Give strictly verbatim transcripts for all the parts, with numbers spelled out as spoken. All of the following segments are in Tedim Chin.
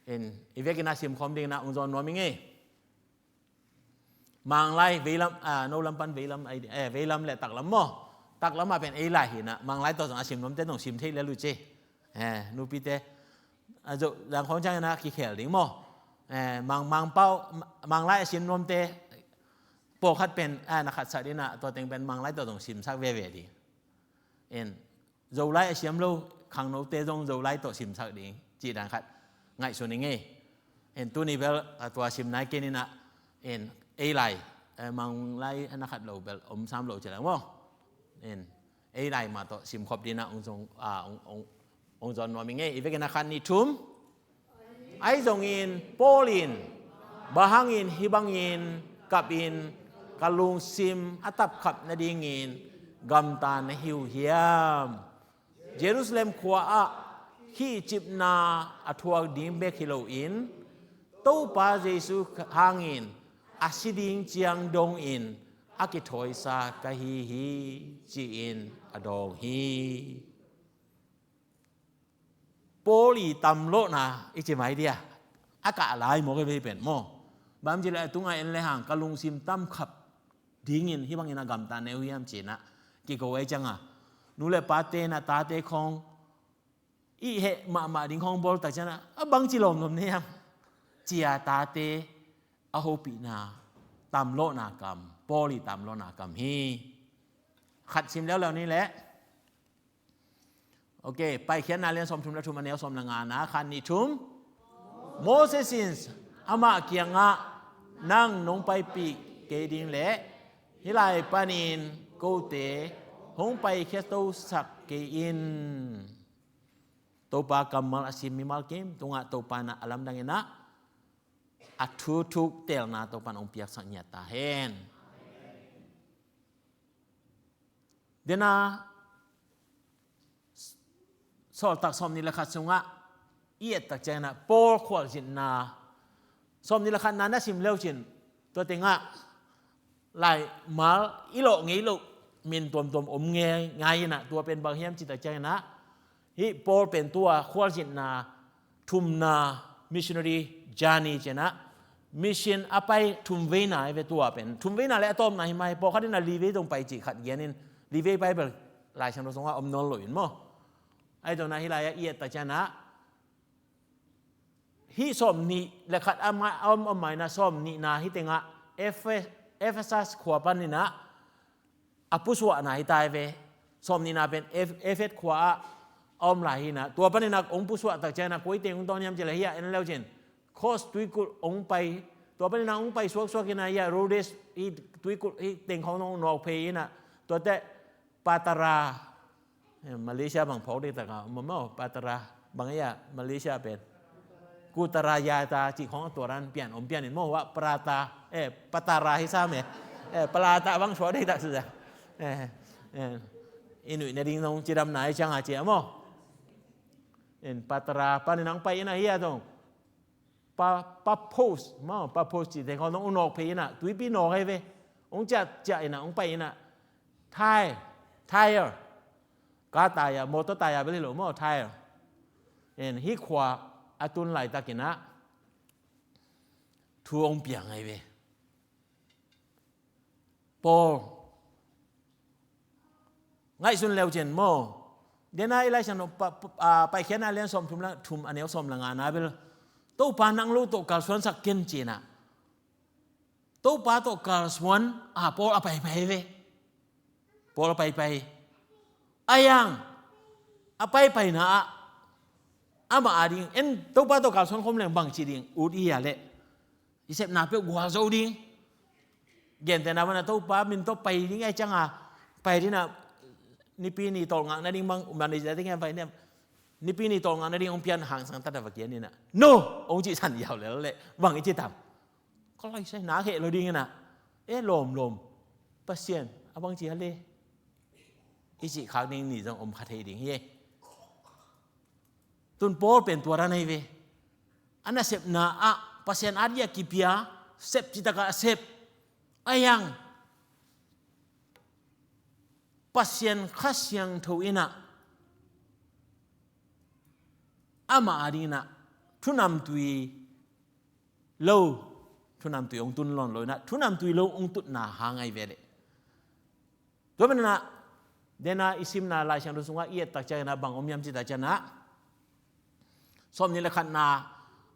In, i vekin a simkhawm dingin ah hong zawn nuam ing ei. Manglai veilam, ah, no lam pan veilam, ai, eh, veilam le taklam maw? Taklam ah pen ei lai hi in ah, Manglai tawh zong a sim nuamte zong sim thei lel uh ci. Eh, nupite, a zo, zang khawng ciangin ah kikhel ding maw? Eh, Mang, Mangpau, Manglai a sim nuamte pawlkhat pen, ah, na khatsak ding in ah, tua teng pen Manglai tawh zong simsak veve ding. In, Zolai a siam lo khangnote zong Zolai tawh simsak ding cih dan khat ngaihsun ing ei. In, tuni bel, ah, tua sim nai kei ni in ah, in, ei lai, eh, Manglai na khat lo bel om sam lo ci leng maw? In, ei lai mah tawh simkhop ding in ah hong zong, ah, hong, hong, hong zawn nuam ing ei. I vekin a khat, nih, thum. Ahi zongin Paul in bang hangin hih bangin kapin ka lungsim a tapkhap nadingin gamta na hi uh hiam? Jerusalem khua-ah khihcipna a thuak ding bek hi loin Topa Jesu hangin a si ding ciang dongin a kithawisa ka hi hi, ci-in a dawng hi. Paul i tamlawhna i ci mai dia, a kah lai mawk hi pen maw? Bang ci leh a tungah en le hang ka lungsim tamkhap dingin hih bangin a gamta na hi uh hiam ci-in ah kiko ahi ciangin, nu le pate in ah tate khawng i heh mahmah ding khawng bawl tak ciangin ah, a bang ci lawmlawm na hiam ci-a tate a hopihna tamlawhna kam, Paul i tamlawhna kam hi. Khat sim leuleu ni leh. Ok, Paikhiatna lian sawmthum le thum, a neu sawm le ngana, khat, nih, thum. Moses in amah kiangah, nang nong paipih kei ding leh hih lai panin kote hong paikhia tosak kei in. Topa kammal a sim mimal kim tungah Topa in ah a lamdang in ah a thu thuk teelna Topa in hong piaksak ngiat ta hen. Dena Sawltak sawmnih le khat sungah i et tak ciangin ah Paul khualzinna sawmnih le khatna na sim leu cin, tua tengah laimal i lawh ngei loh min tuamtuam om ngei ngai in ah, tua pen bang hiam ci tak ciangin ah, hih Paul pen tua khualzinna thumna missionary journey ci-in ah, mission a pai thumveina hi ve tua pen. Thumveina le a tawpna hi mai, pawlkhat in ah livei zong pai cih khat gen in, livei pai bel Lai Siangtho sungah om nawn lo in maw? Ahi zongin ah hih lai-ah i et tak ciangin ah, hih sawmnih le khat a ma-, a om, om mai in ah sawmnihna hih tengah Ephe-, Ephesus khua panin ah a pusuahna hi ta hi ve. Sawmnihna pen Eph-, Ephet khua-ah a om lai hi in ah, tua panin ah hong pusuah tak ciangin ah koi teng hong tawng hiam ci leh hih ah en leu cin, Kos tuikulh hong pai, tua panin ah hong pai suaksuak in ah hih ah Rhodes hih tuikulh hih teng khawng hong nawk phei in ah, tuate Patara, eh, Malaysia bang phawk ding tak a om maw, Patara, bang hih ah Malaysia pen Kutarayata cih khawng a tua dan pian om pian in maw, wa Prata, eh, Patara hi sam e. Eh, Palata bang suak ding tak suak. Eh, eh, i nuih nading nong cidamna hi ciang a ci a maw. In Patara panin hong pai in ah hih ah zong Pa, Paphos maw, Paphos cih teng khawng hong nawk phei in ah, tuipi nawk hi ve. Hong ciah, ciah in ah hong pai in ah, Thai, Tyre, car tyre, motor tyre bel hi lo maw, Tyre. In hih khua a tun laitak in ah thu hong piang hi ve. Paul ngaihsun leu cin maw? Dena i Lai Siangtho Pa, Pa, a, Paikhiatna lian sawmthum le thum, a neu sawm le ngana bel Topa nang lo tawh kalsuansak ken ci-in ah, Topa tawh kalsuan a Paul a paipai ve. Paul a paipai. A yang a paipaina ah amah a ding en, Topa tawh kalsuan khawm leng bangci ding ut i hia leh i sepna peuh gualzo ding. Gentehna bangin ah Topa min tawh pai ding ahih ciangin ah, pai ding ah, Nipi ni tawlngak nading bang, Monday, Tuesday ding ah pai ding ah, Nipi ni tawlngak nading hong pian hang sang tak a va kian in ah, no, hong cihsan yau lel leh bang i ci tam? Ka laisai nak heh lo ding in ah, e lawmlawm, Pasian a bangci a le i cih khak ding ni zong om kha thei ding hi. Tun Paul pen tua dan ahi ve. A nasepna ah Pasian a dingin a kipia, sep citak a sep. A yang Pasian Kha Siangtho in ah amah a dingin ah thu namtui lo, thu namtui hong tun lawn lo inah, thu namtui lo hong tutna hang ahi ve leh. Tua manin ah, den a i simna Lai Siangtho sungah i et tak ciangin ah bang om hiam cih tak ciangin ah, sawmnih le khatna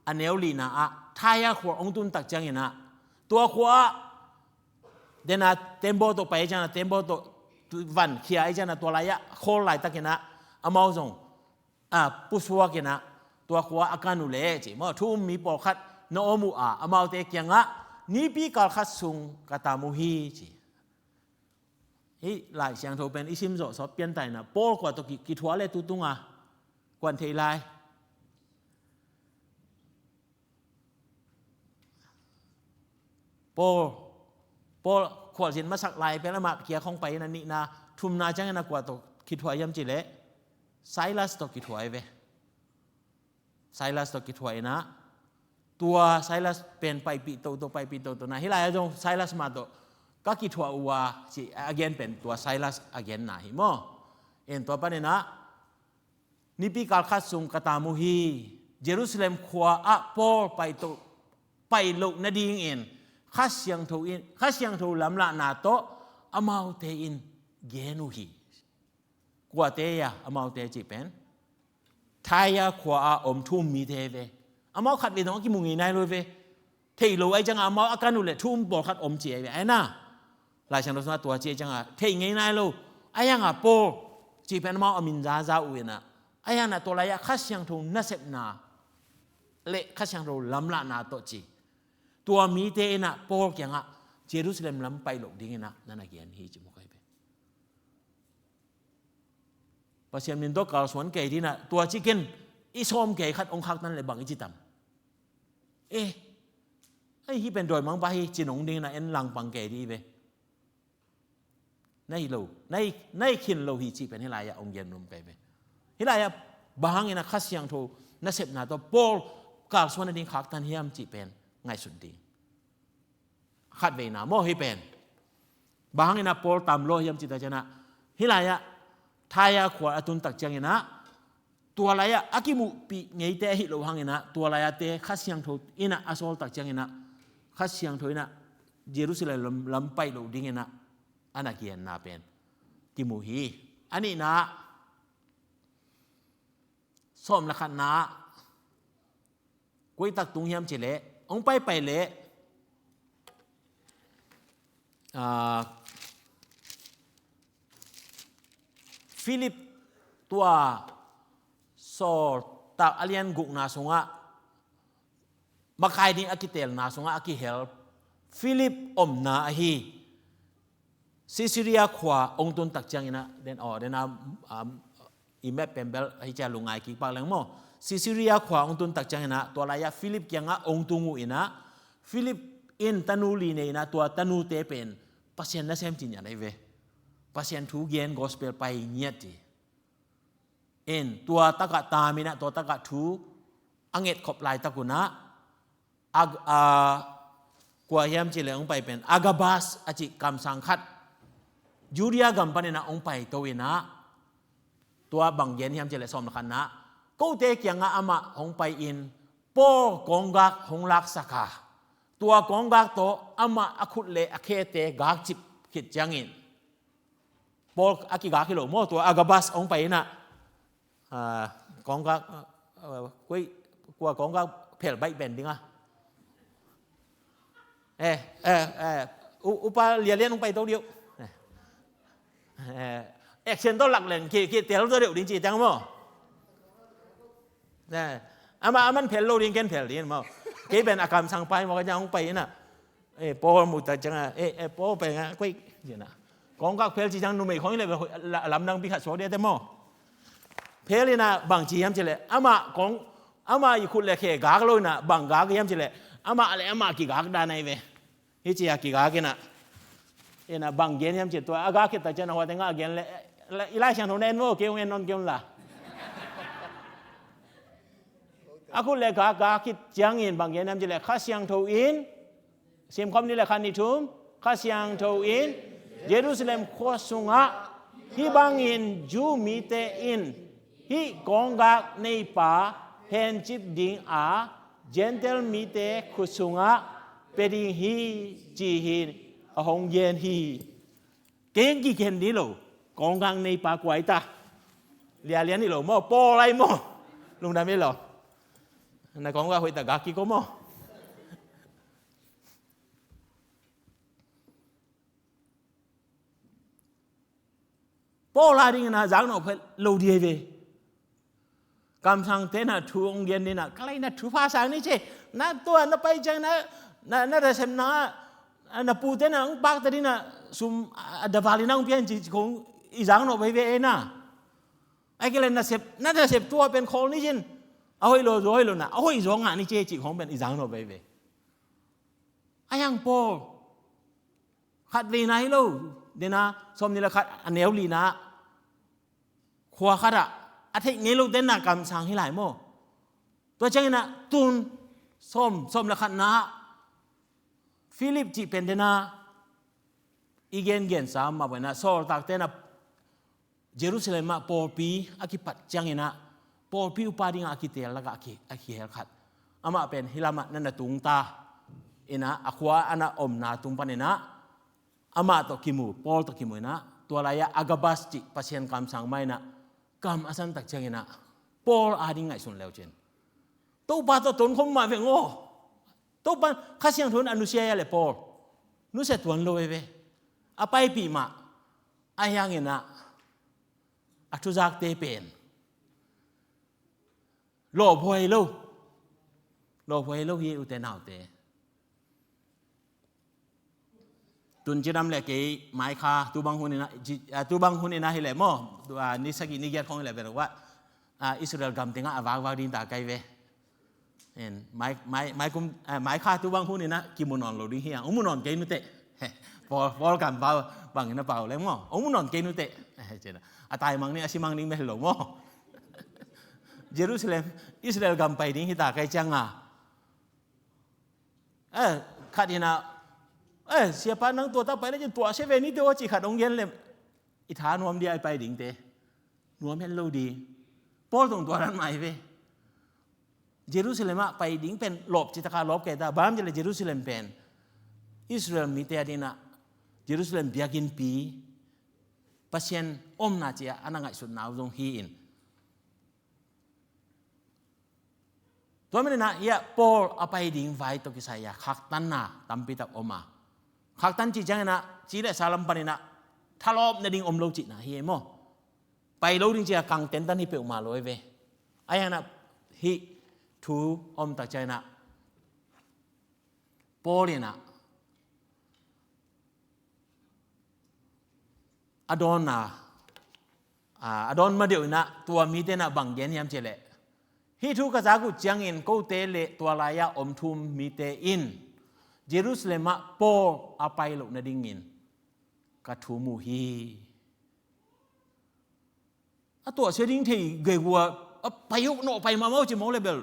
a neu lina ah Taia khua hong tun tak ciangin ah, tua khua ah den a tembaw tawh pai ciangin ah, tembaw tawh van khia ciangin ah, tua lai-ah khawl laitakin ah amau zong a, pusuak inah, tua khua a kan uh leh ci maw, thu um mi pawlkhat na om uh a, amaute kiangah nipi kal khat sung ka tam uh hi ci. Hih Lai Siangtho pen i sim zawh sawt pian ta inah, Paul kua tawh ki, kithuah le tu tunga kuan thei lai. Paul, Paul khualzin masak lai pen amah kia khong pai inah, nihna, thumna ciangin a kua tawh kithuah hiam cih leh Silas tawh kithuah hi ve. Silas tawh kithuah inah, tua Silas pen paipih toto, paipih toto na, hih lai-ah zong Silas mah tawh ka kithuah uh a ci a gen pen tua Silas a genna hi maw. In tua panin ah, nipi kal khat sung ka tam uh hi. Jerusalem khua ah Paul pai to, pai loh nadingin Kha Siangtho in, Kha Siangtho lamlahna tawh amaute in gen uh hi. Kuate a, amaute cih pen Taia khua a om thu um mite hi ve. Amau khatvei dong a kimu ngei nai lo hi ve. Thei lo ahi ciangah amau a kan uh leh thu um pawlkhat om ci ahi ve, ahi na. Lai Siangtho sungah tua ci ahi ciangah thei ngei nai lo. Ahi hangah Paul cih pen amau a min zaza uh inah, ahi hangah tua lai-ah Kha Siangtho nasepna le Kha Siangtho lamlahna tawh ci, tua mite inah Paul kiangah Jerusalem lam pai loh ding inah na na gen hi ci mawk ahi ve. Pasian min tawh kalsuan kei ding inah, tua ci ken i sawm kei khat hong khaktan leh bang i ci tam? Eh, ei, hih pen dawimangpa hi ci nong ding inah en langpang kei ding hi ve. Na hi lo, na hi, na hi khin lo hi cih pen hih lai-ah hong gen nuam kei ve. Hih lai-ah bang hangin a Kha Siangtho nasepna tawh Paul kalsuan nading khaktan hiam cih pen ngaihsut ding. Khatveina maw hih pen. Bang hangin a Paul tam lo hiam cih tak ciangin ah, hih lai-ah Taia khua a tun tak ciangin ah, tua lai-ah a kimuhpih ngeite ahi lo hangin ah, tua lai-ah te Kha Siangtho in ah a sawl tak ciangin ah, Kha Siangtho in ah Jerusalem lam, lam pai loh dingin ah a na genna pen kimu hi. A nihna, sawm le khatna, koi tak tung hiam cih leh, hong paipai leh, ah, Philip tua Sawltak a lian gukna sungah, makai ding a kiteelna sungah a kihel Philip omna ahi Caesarea khua hong tun tak ciangin ah, den, aw, den a, um, i map pen bel hih ciang lungngai kik pak leng maw. Caesarea khua hong tun tak ciangin ah, tua lai-ah Philip kiangah hong tung uh in ah, Philip in tanu li nei in ah, tua tanute pen Pasian nasem ci ngiat ahi ve. Pasian thu gen, gospel pai ngiat hi. In tua takah taam in ah, tua takah thu a ngetkhop laitak un ah, Ag-, a, kua hiam cih leh hong pai pen Agabus a cih kamsang khat Judea gam panin ah hong paito in ah, tua bang gen hiam cih leh, sawm le khatna, kote kiangah amah hong pai-in Paul kawnggak hong laksak a, tua kawnggak tawh amah a khut le a khete gakcip khit ciangin, Paul a kigak hi lo maw, tua Agabus hong pai in ah, ah, kawnggak, ah, koi, kua kawnggak phel baih pen ding a. Eh, eh, eh, u-, upa lialian hong paito dih uh. Eh, eh, action tawh lak leng, ki, kitel tawh deuh ding ci ciang maw. Eh, amah, aman phel lo ding, ken phel ding maw. Kei pen a kamsang pai maw, ka ciang hong pai in ah. Eh, Paul mu tak ciang a, eh, eh, Paul pen a, koi, ci in ah. Kawnggak phel ci ciang numei khawng in leh, la-, lamdang pi khat suak dih a te maw. Phel in ah bang ci hiam cih leh, amah kawng, amah i khut le khe gak lo in ah, bang gak hiam cih leh, amah le amah kigak dan ahi ve. Hih ci a kigak in ah. In ah bang gen hiam cih leh, tua a gak khit tak ciang a huate ngah gen leh, eh, i Lai Siangtho na en maw, kei hong en nawn kei un la. A khut le gak, gak khit ciangin bang gen hiam cih leh, Kha Siangtho in, simkhawm ni le, khat, nih, thum, Kha Siangtho in Jerusalem khua sungah hih bangin Jew mite in hih kawnggak neipa hencip ding a Gentile mite khut sungah pia ding hi, ci hi in a hong gen hi. Kei hong kikhen ding hi lo, kawngkang neipa kua hi ta. Lialian hi lo maw, Paul ahi maw. Lungdam hi lo. Na kawngkang hoih ta gak kik ko maw. Paul a dingin a zaknop het lo ding hi ve. Kamsangte na thu hong gen ding a, ka lai na thupha sang ni ci. Na tua na pai ciang na, na, na nasepna, na pute na hong pakta ding a, sum a davalin na hong pia in ci khong i zaknop hi ve e na. Ai ke le nasep, na nasep tua pen khawl ni cin. A hoih lo zaw hoih lo na, a hoih zaw ngah ni ci ci khong pen i zaknop hi ve. A yang Paul khat vei na hi lo, dena sawm ni le khat a neu li na, khua khat ah a theih ngei lo dena kamsang hi lai maw. Tua ciangin a tun sawm, sawm le khat na Philip cih pen dena i gengen sa mah pen a sawltakte na Jerusalem ah pawlpi a kipat ciangin a, pawlpi upa dingah a kiteel lakah a ki, a kihel khat. Amah pen hih lamah na na tungta in a, a khua a na omna tung panin a, amah tawh kimu, Paul tawh kimu in a, tua lai-ah Agabas cih Pasian kamsang mah in a, kam a santak ciangin a, Paul a ding ngaihsun leu cin. Topa tawh tonkhawm mah veng aw. Topa Kha Siangtho in a nusia a le Paul nusia tuan lo veve. A paipih mah a hiangin a, a thuzakte pen lawphuai lo. Lawphuai lo hi ute naute. Tun cidam le kei maikha tubang hun in a, ci, a, tubang hun in a hi le maw, a, ni sagih ni giat khong hi le pen wa, a, Israel gam tengah a vakvak ding ta kai ve. En, mai, mai, mai kum, a, maikha tubang hun in a kimu nawn lo ding hi a, hong mu nawn kei nute. Paul, Paul kan pau bang in a pau le maw, hong mu nawn kei nute. Cina a taimang ni a simang ding mel lo maw. Jerusalem, Israel gam pai ding hi ta kai cianga. Eh, khat in a, eh, siapa nang tua ta pai le cin tua se ve ni te aw ci khat hong gen le. I tha nuam dia i pai ding te. Nuam hen lo di. Paul tong tua dan mai ve. Jerusalem ah pai ding pen lawp ci taka lawp kei ta. Bang ci le Jerusalem pen Israel mite a ding a Jerusalem biakinnpi Pasian omna ci a ana ngaihsutna uh zong hi in. Tua manin a hiah Paul a pai ding vai tawh kisai a khaktanna tampi tak om a. Khaktan cih ciangin a ci le sa lam panin a thalawp nading om lo cihna hi e maw. Pai lo ding ci a kang tentan hi peuhmah lo e ve. A hiangin a hih thu om tak ciangin a Paul in a a dawnna, a, a dawn ma deuh in a tua mite in a bang gen hiam cih leh, hih thu ka zak uh ciangin kote le tua lai-ah om thu-um mite in Jerusalem ah Paul a pai loh nadingin ka thum uh hi. A tuahsia ding thei gegu a, a pai uh nawh pai mahmah uh ci mawk le bel.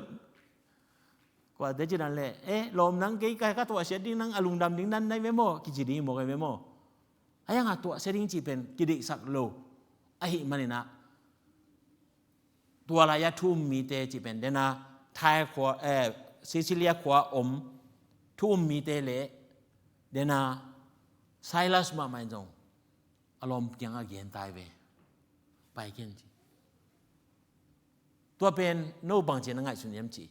Kuate ci dan le, eh, lawm nang kei ka, ka tuahsia ding nang a lungdam ding dan nai ve maw, kici ding hi mawk ai ve maw. A hiang a tuahsia ding cih pen kideihsak lo ahih manin a tua lai-a thu-um mite cih pen dena Thai khua, eh, Sicilia khua om thu-um mite le dena Silas mahmah in zong a lawm kiangah gen tai ve. Pai ken ci. Tua pen no bang ci na ngaihsun hiam ci.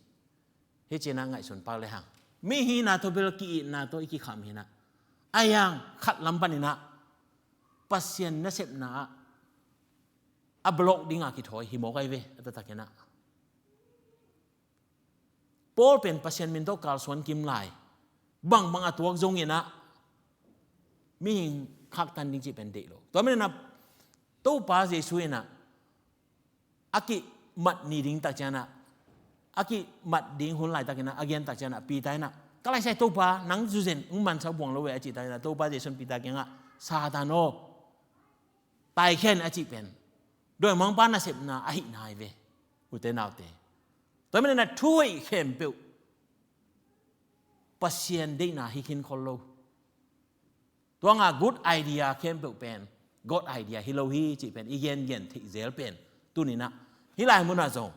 Hih ci na ngaihsun pak le hang. Mi hihna tawh bel ki-itna tawh i kikham hi na. A hiang khat lam panin a Pasian nasepna ah a block ding a kithawi hi mawk ai ve. A taktak in a Paul pen Pasian min tawh kalsuan kim lai. Bangbang a tuak zongin a mihing khaktan ding cih pen deih lo. Tua manin a Topa Jesu in a a kimat ni ding tak ciangin a, a kimat ding hun laitakin a, a gen tak ciangin a Peter in a, ka laisai Topa, nang zuzen hong mansak buang lo ve a cih takin a, Topa Jesu in Peter kiangah, Satan aw, taikhia in a cih pen dawimangpa nasepna ahih nai ve. Ute naute, tua manin a thu hoih khempeuh Pasian deihna hi khin khol lo. Tua nga good idea khempeuh pen God idea hi lo hi cih pen i gengen theih zel pen tuni in a hih lai munah zong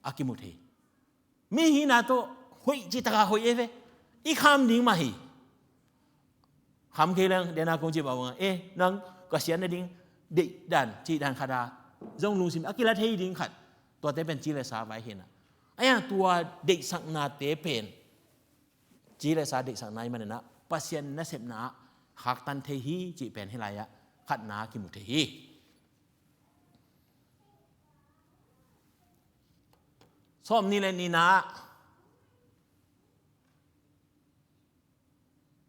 a kimu thei. Mi hihna tawh hoih, cih takah hoih ei ve. I kham ding mah hi. Kham kei leng, dena kong ci bang, eh, nang ka siatna ding deih dan, cih dan khat a zong lungsim a kila thei ding khat. Tuate pen ci le sa vai hi na. Ahi hang tua deihsaknate pen, ci le sa deihsakna ahih manin ah Pasian nasepna ah khaktan thei hi cih pen hih lai-ah khatna kimu thei hi. Sawmnih le nihna ah,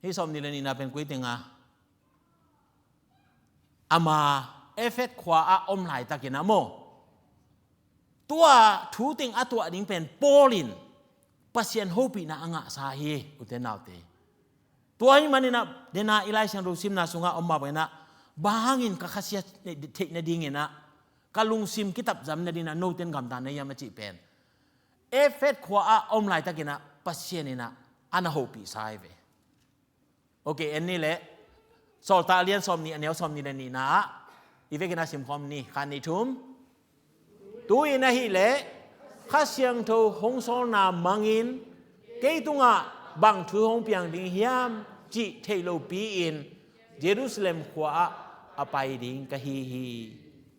hih sawmnih le nihna pen koi teng a, ama Efes khua ah om laitakin ah maw, tua thu teng a tuah ding pen Paul in Pasian hopihna a ngahsa hi, ute naute. Tua ahih manin ah, dena i Lai Siangtho simna sungah om mah bangin ah, bang hangin ka khasiat theih nadingin ah, ka lungsim kitapzam nadingin ah note in gamta na hiam a cih pen, Efes khua ah om laitakin ah Pasian in ah a na hopihsa hi ve. Ok, en ni leh, Sawltak a lian sawmnih, a neu sawmnih le nihna ah, i vekin ah simkhawm ni, khat, nih, thum. Tu-in ahih leh Kha Siangtho hong sawlna mangin kei tungah bang thu hong piang ding hiam cih theih lopi-in Jerusalem khua ah a pai ding ka hi hi.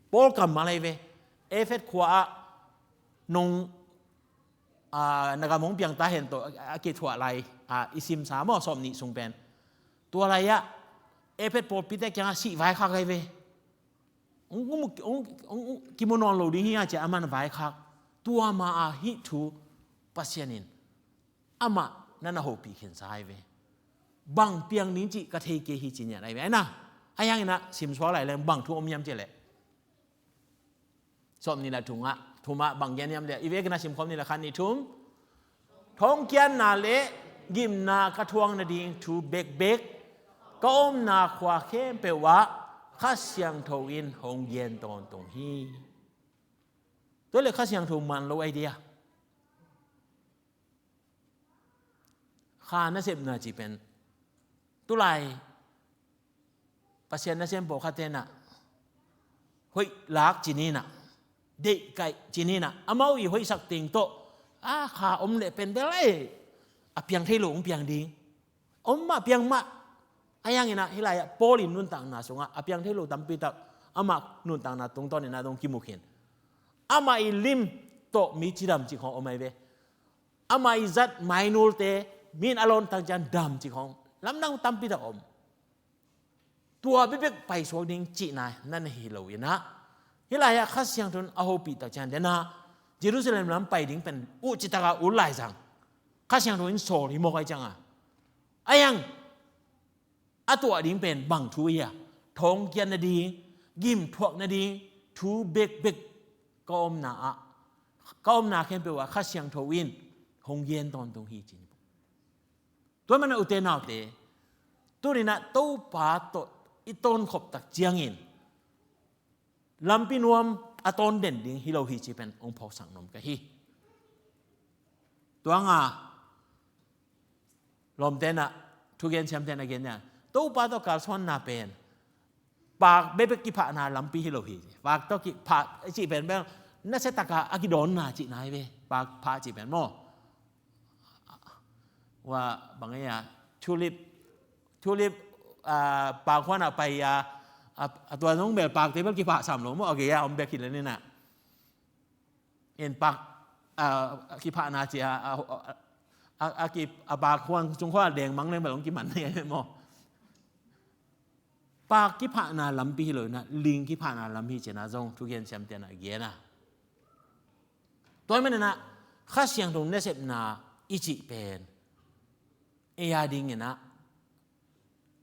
Paul kammal ahi ve. Efes khua ah nong, ah, na gam hong piang ta hen tawh a, a kithuah lai, ah, i simsa maw, sawmnih sung pen. Tua lai-ah Efes pawlpite kiangah sih vaikhak ahi ve. Hong, hong, hong, hong kimu nawn lo ding hi a ci-a aman vaikhak. Tua ma-a hih thu Pasian in amah na na hopih khinsa ahi ve. Bang piang ding cih ka thei kei hi ci-in ahi ve. Ahi na, ahi hangin ah simsuak lai leng bang thu om hiam cih leh, sawmnih le thum ah, thum ah bang gen hiam leh, i vekin ah simkhawm ni leh, khat, nih, thum. Thongkiatna le gimna ka thuak nading thu bekbek ka omna khua khempeuh ah Kha Siangtho in hong gen tawntung hi. Tua leh Kha Siangtho man lo ahi dia. Kha nasepna cih pen tulai Pasian nasem pawlkhatte in ah hoih lak ci ni in ah, deihkaih ci ni in ah, amau i hoihsak teng tawh, a, kha om leh pen bel, eh, a piang thei lo hong piang ding. Om mah, piang mah. Ahi hangin ah hih lai-ah Paul in nuntakna sungah a piang thei lo tampi tak amah nuntakna tungtawnin ah dong kimu khin. Amah i lim tawh mi cidam cih khawng om ahi ve. Amah i zat mainulte mi in a lawn tak ciang dam cih khawng lamdang tampi tak om. Tua bekbek paisuak ding cihna na na hi lo in ah, hih lai-ah Kha Siangtho in a hopih tak ciang, dena Jerusalem lam pai ding pen uh citak a ut lai zang, Kha Siangtho in sawl hi mawk ahi ciang a, ahi hang a tuah ding pen bang thu hi a, thongkiat nading, gim thuak nading thu bekbek ka omna ah, ka omna khempeuh ah Kha Siangtho in hong gen tawntung hi ci ni. Tua manin ah ute naute, tuni-in ah Topa tawh i tawnkhop tak ciangin lampi nuam a tawn den ding hi lo hi cih pen hong phawksak nuam ka hi. Tua hang a lawmte in ah, thugen siamte in ah gen ni a, Topa tawh kalsuanna pen paak bekbek kiphahna lampi hi lo hi. Paak tawh kiphah cih pen bel nasia tak a a kidawnna cihna hi ve. Paak phah cih pen maw, wa bang e a, tulip, tulip, ah, paak huan ah pai a, a, a tua zong bel paakte bel kiphah sam lo maw, a gei a om bek hi lel in ah. In paak, ah, kiphahna ci a, a, a, a, a ki, a paak huan sung khawng a deng mang leng bel hong kiman ni maw. Paak kiphahna lampi hi lo in ah, ling kiphahna lam hi ci-in ah zong thugen siamte in ah gen a. Tua ahih manin ah Kha Siangtho nasepna i cih pen ei a dingin ah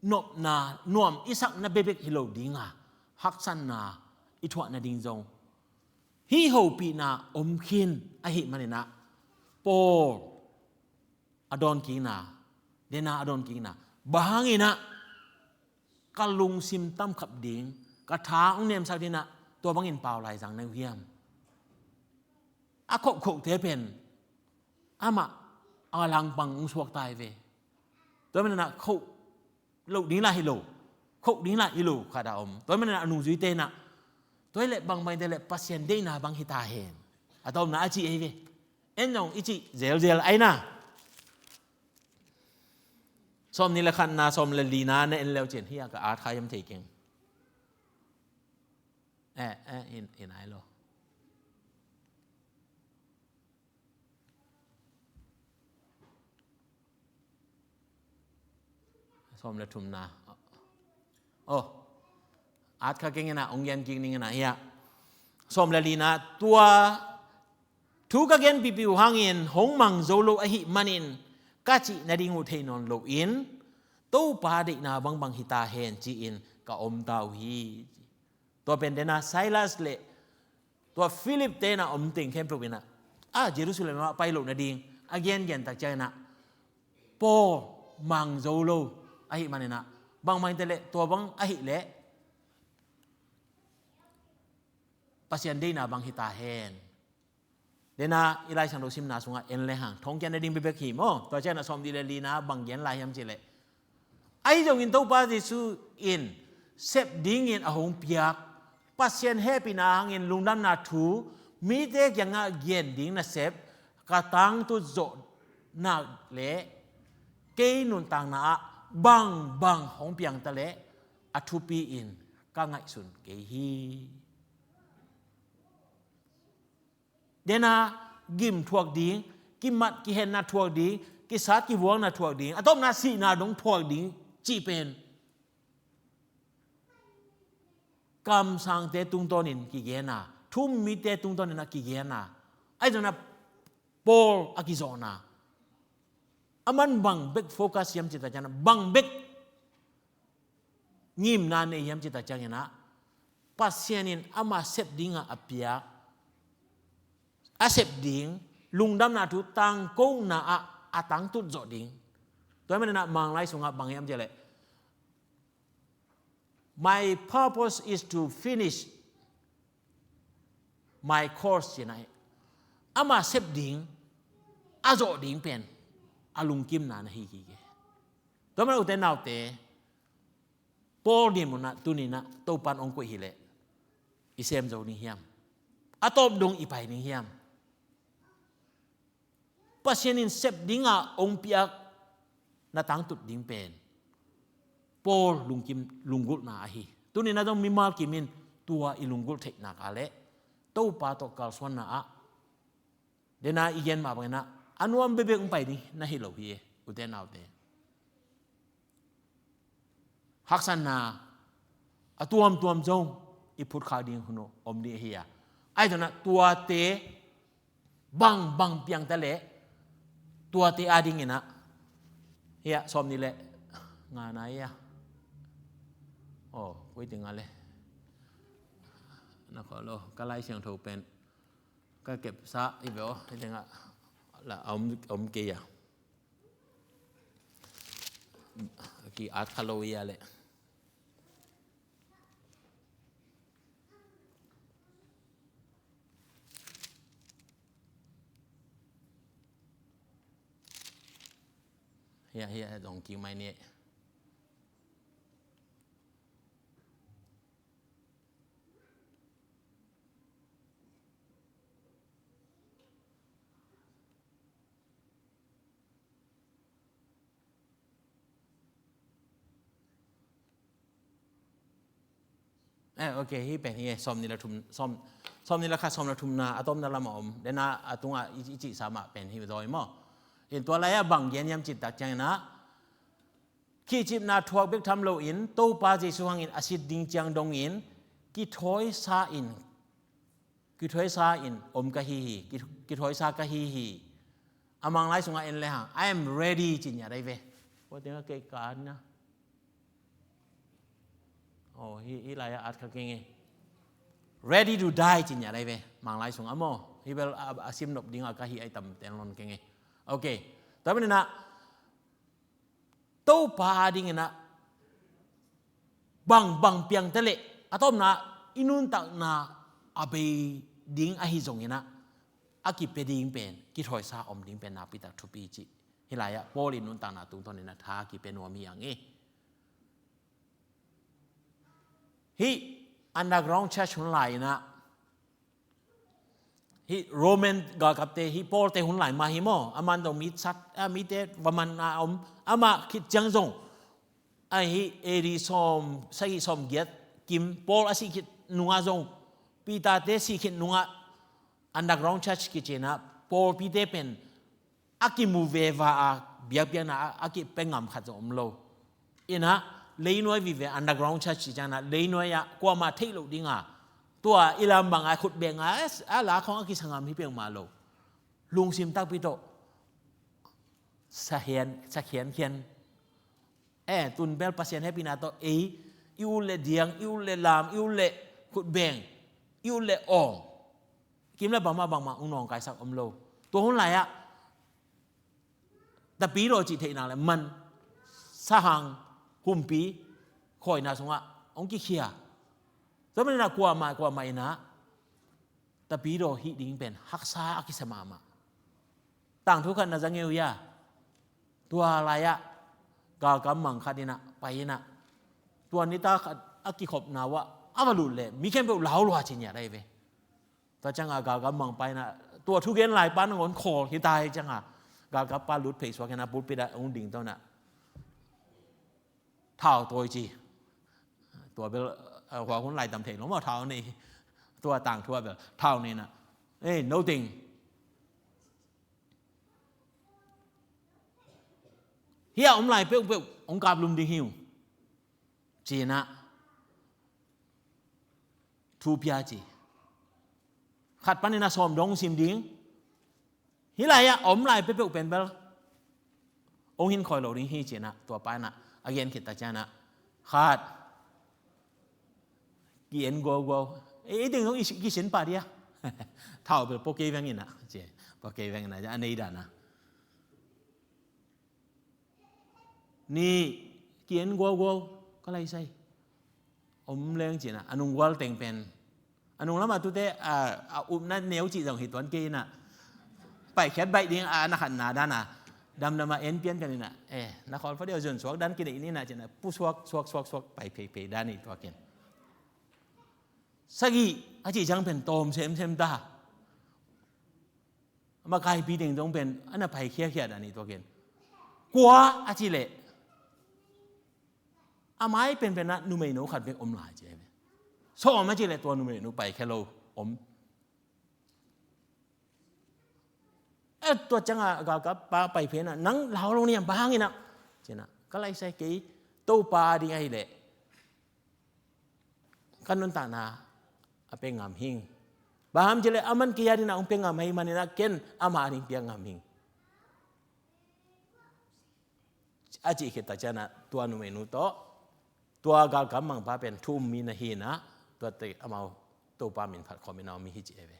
nopna, nuam i sakna bekbek hi lo ding a, haksatna i thuah nading zong hih hopihna om khin ahih manin ah, Paul a dawnkikna, dena a dawnkikna, bang hangin ah ka lungsim tamkhap ding, ka tha hong nemsak dingin ah tua bangin pau lai zang na uh hiam? A khohkhohte pen amah a langpang hong suakta hi ve. Tua manin ah khoh loh ding lah hi lo, khoh ding lah hi lo khat a om. Tua manin ah a nungzuite in ah, tua hi leh bangbang hi ta leh Pasian deihna bang hi ta hen, a tawpna a ci ahi ve. En zong i cih zelzel aina. Sawm nih le khatna, sawm le lina na en leu cin, hih a ka at kha hiam thei keng. Eh, eh, in, in ai lo. Sawm le thumna. Oh, at kha keng ina, ong gen kik ning ina, hiah. Sawm le lina, tua thu ka gen pipiu hangin hong mang zo lo ahih manin, ka cih nading uh thei nawn loin, Topa deihna bangbang hi ta hen ci-in ka om ta uh hi. Tua pen dena Silas le tua Philip te na om teng khempeuh ina, a Jerusalem ah pai loh nading a gengen tak ciang ina, Paul mang zo lo ahih man ina, bangmah in te le tua bang ahih leh Pasian deihna bang hi ta hen. Dena i Lai Siangtho simna sungah en le hang thong kian na ding bebek hi maw. Tua ciang ina sawm nih le lina bang gen lai hiam cih leh, ahi zongin Topa Jesu in sep dingin a hong piak Pasian hehpihna hangin lungdamna thu mite kiangah gen ding nasep ka tangtut zawh nak le kei nuntakna ah bangbang hong piang ta leh a thupi in ka ngaihsun kei hi. Dena gim thuak ding, kimat kihenna thuak ding, kisat kivuakna thuak ding, a tawpna sihna dong thuak ding cih pen kamsangte tungtawnin kigena, thu-um mite tungtawnin a kigena, ahi zongin a Paul a kizawhna, aman bang bek focus hiam cih tak ciang ina, bang bek ngimna nei hiam cih tak ciang ina, Pasian in ama sep dingah a piak, a sep ding lungdamna thu tangkona ah a tangtut zawh ding. Tua hi man ina Manglai sungah bang hiam cih leh, "My purpose is to finish my course," ci-in a, ama sep ding a zawh ding pen a lungkimna na hi kik hi. Tua man ute naute, Paul dim un ah tuni-in ah Topa'n hong koih hi leh i sem zo ding hiam? A tawp dong i pai ding hiam? Pasian in sep dingah hong piak na tangtut ding pen Paul lungkim, lunggulhna ahi. Tuni-in ah zong mimal kim in tua i lunggulh theih nak leh Topa tawh kalsuanna ah, dena i gen mah bangin ah a nuam bekbek hong pai ding na hi lo hi e, ute naute. Haksatna a tuamtuam zong i phutkhak ding hun om ding ahi a, ahi zongin ah tuate bangbang piang ta leh tuate adingin ah, hiah sawm nih le nga na hiah, aw, koi teng a le, na khaw lo, ka Lai Siangtho pen ka kepsa hi ve aw, hih tengah la a om, a om kei a, ki-at kha lo hi a leh. Hiah, hiah, dong kik mai ni. Eh, ok, hih pen hi e, sawm nih le thum, sawm, sawm nih le khat, sawm le thumna, a tawpna lamah om. Dena a tungah i, i cihsa mah pen hi zaw hi maw. In tua lai-ah bang gen hiam cih tak ciangin ah, kihcipna thuak bek tham loin Topa Jesu hangin a sit ding ciang dongin kithawisa in, kithawisa in om ka hi hi, ki, kithawisa ka hi hi. A Manglai sungah en le hang, "I am ready," ci ngiat ahi ve. Kua tengah kei ka na. Oh, hih, hih lai-ah at kha keng e. "Ready to die," ci ngiat ahi ve. Manglai sungah maw. Hih bel a, a sim nop dingah ka hih ahi tam ten lon keng e. Ok. Tua manin ah Topa adingin ah bangbang piang ta leh a tawpna i nuntakna a bei ding ahi zongin ah a kipia ding pen, kithawisa om ding pen nakpi tak thupi cih hih lai-ah Paul in nuntakna tungtawnin ah tha kipia nuam hi hang e. Hih underground church hun lai-in ah hih Roman galkapte, hih Paul-te hun lai mah hi maw, aman dong mi sat, a, mite va man a om, amah khit ciang zong, a, hih A D sawm sagih sawm giat kim Paul a sih khit nungah zong, Peter-te sih khit nungah underground church kici-in ah, pawlpite pen a kimu veva a biakpiakna a, a kipia ngam khat zong om lo. In ah, leinuai vive underground church ci ciangin ah, leinuai ah kuamah theih loh ding a, tua i lam bang a khut beng a, a la khawng a kisa ngam hi peuhmah lo. Lungsim takpi tawh sakhian, sakhiankhian. Eh, tun bel Pasian hehpihna tawh ei, i ut le diang, i ut le lam, i ut le khut beng, i ut le awng, kim le bangmah bangmah hong nawngkaisak om lo. Tua hun lai-ah Tapidaw cih theih nang le man, sahang, humpi, khawina sungah hong kikhia. Tua manin ah kuamah kuamah in ah Tapidaw hih ding pen haksa a kisa mahmah. Tangthu khat na za ngei uh hia? Tua lai-ah galkap mang khat in ah pai in ah, tua nitak khat a kikhopna uh ah a va lut leh mi khempeuh lau lua ci ngiat ahi ve. Tua ciangin galkap mangpa in ah, tua thugen laipa nangawn khawl hi ta hi ciangin, galkappa lut phei suak in ah pulpit ah hong ding to in ah, "Thau tawi," ci. Tua bel, a, hua hun lai tam thei lo maw, thau nei. Tua tangthu ah bel thau nei in ah, "Eh, no teng, hih a om lai peuhpeuh hong kaplum ding hi uh," ci in ah thu pia ci. Khat panin ah sawm dong sim ding. Hih lai-ah a om lai peuhpeuh pen bel hong hin khawi lo ding hi ci in ah, tua pa in ah a gen khit tak ciangin ah, khat, ki-en guauguau. Ei, ei teng zong i si-, kisin pah dia. Thau bel pua kei veng in ah, ci. Pua kei veng in ah, a nei dan ah. Nih, ki-en guauguau, ka lai sai. Om leng ci in ah, a nung gual teng pen, a nung lamah tute, a, a upna neu cih zong hi tuan kei in ah, paikhiat baih ding a na khatna dan ah, damdam a en pian pian in ah, eh, na khawl phadiau zon suak dan kineih ni in ah ci in ah, pu suak, suak, suak, suak, pai phei phei dan hi tuak in. Sagih a cih ciang pen tawm semsem ta. Makaipi teng zong pen a na pai khiakhia dan hi tuak in. Kua a cih leh, a mai penpen ah numeino khat bek om lai ci hi ve. Sawm a cih leh tua numeino paikhia lo om. Eh, tua ciangin galkappa pai phei in ah, "Nang lau lo ni a, bang hang in ah?" ci in ah, "Ka lai sai, kei Topa a ding ahih leh ka nuntakna a pia ngam hing. Bang hang hiam cih leh aman kei a ding in ah hong pia ngam ahih manin ah ken ama a ding pia ngam hing," a cih khit tak ciangin ah tua numeinu tawh tua galkap mangpa pen thu um mi na hi in ah, tuate amau Topa min phat khawm in ah om hi ci hi ve.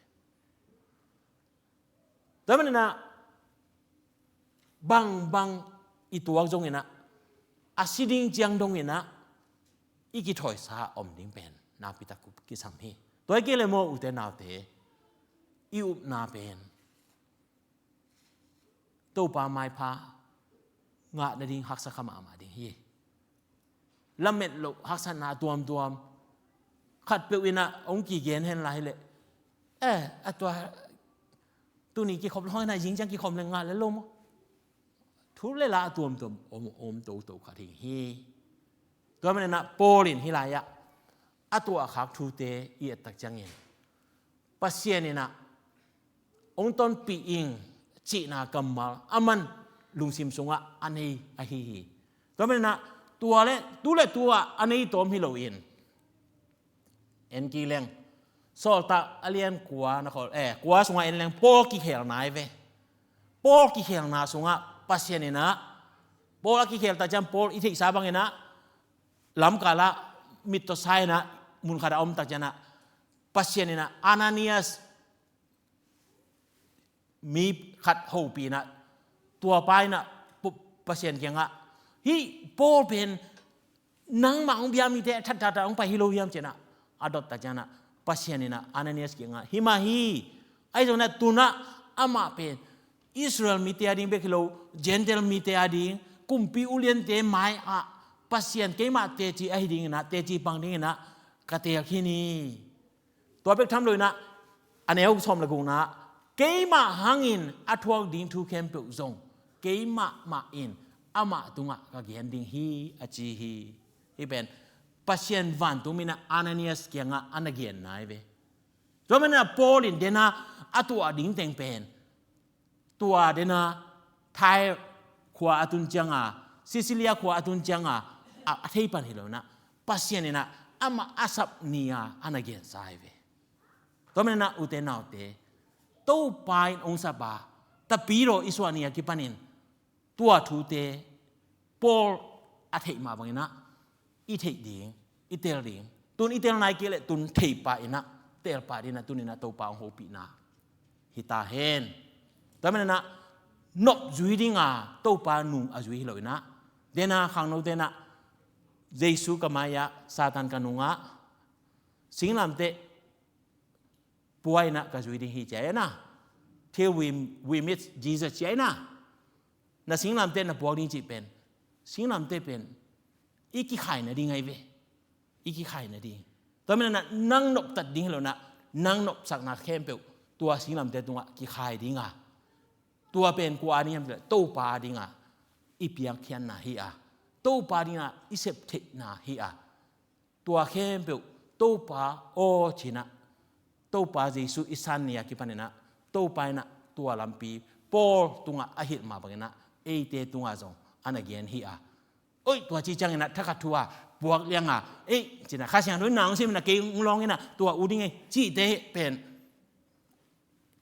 Tua manin ah, bangbang i tuak zongin ah, a si ding ciang dongin ah i kithawisa om ding pen nakpi tak kisam hi. Tua hi kei leh maw, ute naute, i upna pen Topa maipha ngah nading haksa kha mahmah ding hi. Lamet loh haksatna tuamtuam, khatpeuh in ah hong kigen hen lai leh, eh, a tua tuni kikhop lo in ah zing ciang kikhop leh ngah lel lo maw? Thu le la a tuamtuam om, om toto khat hi hi. Tua manin ah Paul in hih lai-ah a tuahkhak thute i et tak ciangin, Pasian in ah hong tonpih ing cihna kammal aman lungsim sungah a nei ahi hi. Tua manin ah tua le, tu le tu-ah a nei tawm hi loin, en kik leng, Sawltak a lian kua na khawl, eh, kua sungah en leng Paul kikhelna hi ve. Paul kikhelna sungah Pasian in ah, Paul a kikhel tak ciang Paul i theihsa bangin ah, lamkal ah mittawsa in ah mun khat a om tak ciang ah, Pasian in ah Ananias mi khat hopih in ah, tua pa in ah Pu-, Pasian kiangah, "Hih Paul pen nangmah hong bia mite a thatthat ah hong pai hi lo hiam?" ci in ah a dot tak ciang ah, Pasian in ah Ananias kiangah, "Hi mah hi. Ahi zongin ah tu-in ah amah pen Israel mite a ding bek hi lo, Gentile mite a ding, kumpi uliante mai-ah Pasian keimah teci ahi dingin ah, teci pang dingin ah ka teel khin hi." Tua bek tham lo in ah, a neu sawm le gukna, Keimah hangin a thuak ding thu khempeuh zong keimah mah in amah tungah ka gen ding hi, a ci hi. Hih pen Pasian vantung mi-in ah Ananias kiangah a na genna hi ve. Tua manin ah Paul in dena a tuah ding teng pen, tua dena Tyre khua a tun cianga, Cilicia khua a tun cianga a, a thei pan hi lo-in ah, Pasian in ah amah a sap ni-a a na gensa hi ve. Tua manin ah ute naute, Topa in hong sap a, Tapidaw i suah ni-a kipanin tua thute Paul a theih mah bangin ah i theih ding, i tel ding. Tun i tel nai kei leh tun thei pah in ah, tel pah ding in ah, tuni-in ah Topa hong hopihna hi ta hen. Tua manin ah nop zui dinga Topa nung a zui hi lo-in ah, dena khangnote in ah, Jesu ka mai-ah, Satan ka nungah, singlamteh pua in ah ka zui ding hi, ci a, na, till we, we meet Jesus, ci a, na. Na singlamteh na puak ding cih pen, singlamteh pen i kikhai nading ahi ve. I kikhai nading. Tua manin ah nang noptat ding hi lo-in ah, nang nopsakna khempeuh tua singlamteh tungah kikhai dinga, tua pen kua a ding hiam cih leh Topa a dinga i piakkhiatna hi a, Topa a dinga i septheihna hi a, tua khempeuh Topa aw ci-in ah, Topa Jesu i san ni-a kipanin ah, Topa in ah tua lampi Paul tungah a hilh mah bangin ah eite tungah zong a na gen hi a. Oi, tua ci ciangin ah thakhat thu-a puak lianga, ei, ci-in ah Kha Siangtho in na hong sim in ah kei hong lawng in ah tua ut ding ei, cihte pen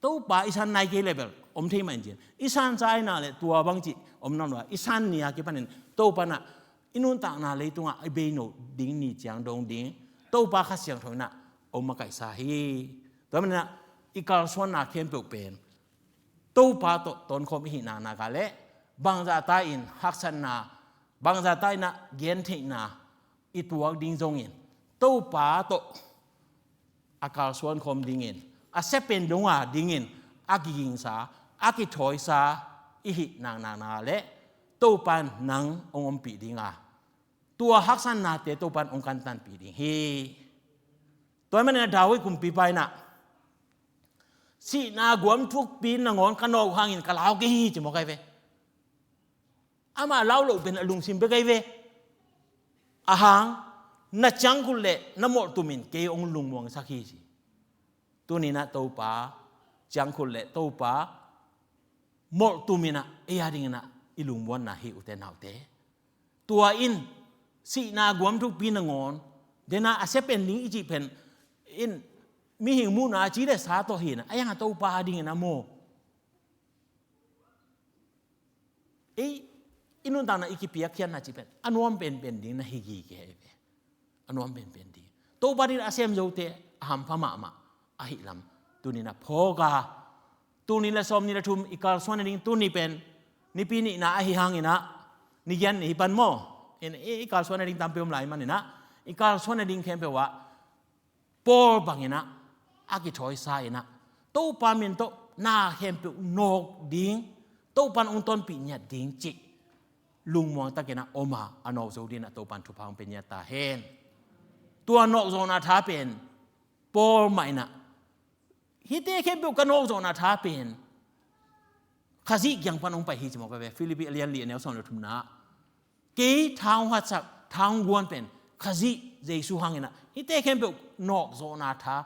Topa i san nai kei leh bel om thei mah in cin, i sansa in ah leh tua bang cih om nawn lo a, i san ni-a kipanin Topa in ah i nuntakna leitungah i bei no ding ni ciang dong ding Topa Kha Siangtho in ah hong makaihsa hi. Tua manin ah i kalsuanna khempeuh pen Topa tawh tonkhawm i hih naknak leh, bangzahta in haksatna, bangzahta in ah gentheihna i tuak ding zongin, Topa tawh a kalsuan khawm dingin, a sia pen donga dingin a kigingsa, a kithawisa i hih naknak leh Topa in nang hong ompih dinga, tua haksatnate Topa in hong kantanpih ding hi. Tua ahih manin ah David kumpipa in ah, sihna guam thukpi nangawn ka nawk hangin ka lau kei hi, ci mawk ahi ve. Amah lau loh pen a lungsim bek ahi ve. A hang, na ciangkhut leh na molhtum in kei hong lungmuangsak hi, ci. Tuni-in ah Topa ciangkhut leh Topa molhtum in ah ei a dingin ah i lungmuanna hi, ute naute. Tua in sihna guam thukpi nangawn, dena a sia pen ding i cih pen in mihing muhna a ci leh sa tawh hi-in ah, a yang a Topa a dingin ah maw, ei, i nuntakna i kipiakkhiatna cih pen a nuam penpen ding na hi gige hi ve. A nuam penpen ding. Topa in a sem zote a hampha mahmah ahih lam tuni-in ah phawk a, tul nih leh sawmnih leh thum i kalsuan nading, tuni pen Nipi nihna ahih hangin ah, ni giat ni hi pan maw, in i, i kalsuan nading tampi om lai manin ah, i kalsuan nading khempeuh ah Paul bangin ah a kithawisa in ah, Topa min tawh na khempeuh nawk ding, Topa in hong tonpih ngiat ding cih lungmuang takin ah om a, a nawk zo dingin ah Topa in thupha hong pia ngiat ta hen. Tua nawkzawhna tha pen Paul mah in ah, hihte khempeuh ka nawkzawhna tha pen Khazih kiang pan hong pai hi, ci mawk ahi ve. Philippi a lian li a neu sawm leh thumna ah, kei tha hong hatsak, tha hong guan pen Khazih Jesu hangin ah, hihte khempeuh nawkzawhna tha,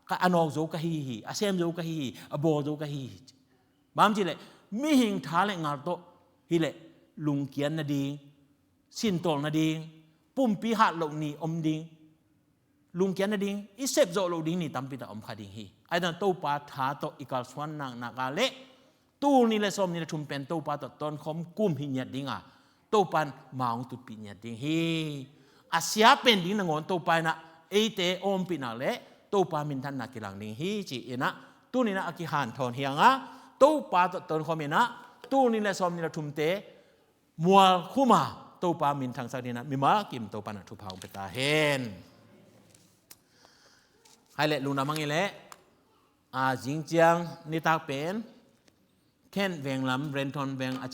ka, a nawk zo ka hi hi, a sem zo ka hi hi, a bawl zo ka hi hi. Bang hang hiam cih leh mihing tha leh ngal tawh hi leh lungkiat nading, sintawl nading, pumpi hat loh ni om ding, lungkiat nading, i sep zawh loh ding ni tampi tak om kha ding hi. Ahi zongin Topa tha tawh i kalsuan naknak ah leh, tul nih leh sawmnih leh thum pen Topa tawh tonkhawm kum hi ngiat ding a, Topa in ma hong tutpih ngiat ding hi. A sia pen ding nangawn Topa in ah eite ompih nak leh Topa minthanna kilang ding hi, ci-in ah tuni-in ah a kihanthawn hi hang a, Topa tawh tonkhawm in ah tul nih leh sawmnih leh thumte mualkhum a Topa minthangsak dingin ah mimal kim Topa in ah thupha hong pia ta hen. Hai leh lungdam hang hi leh, a, zing ciang nitak pen Kent veng lam, Renton veng a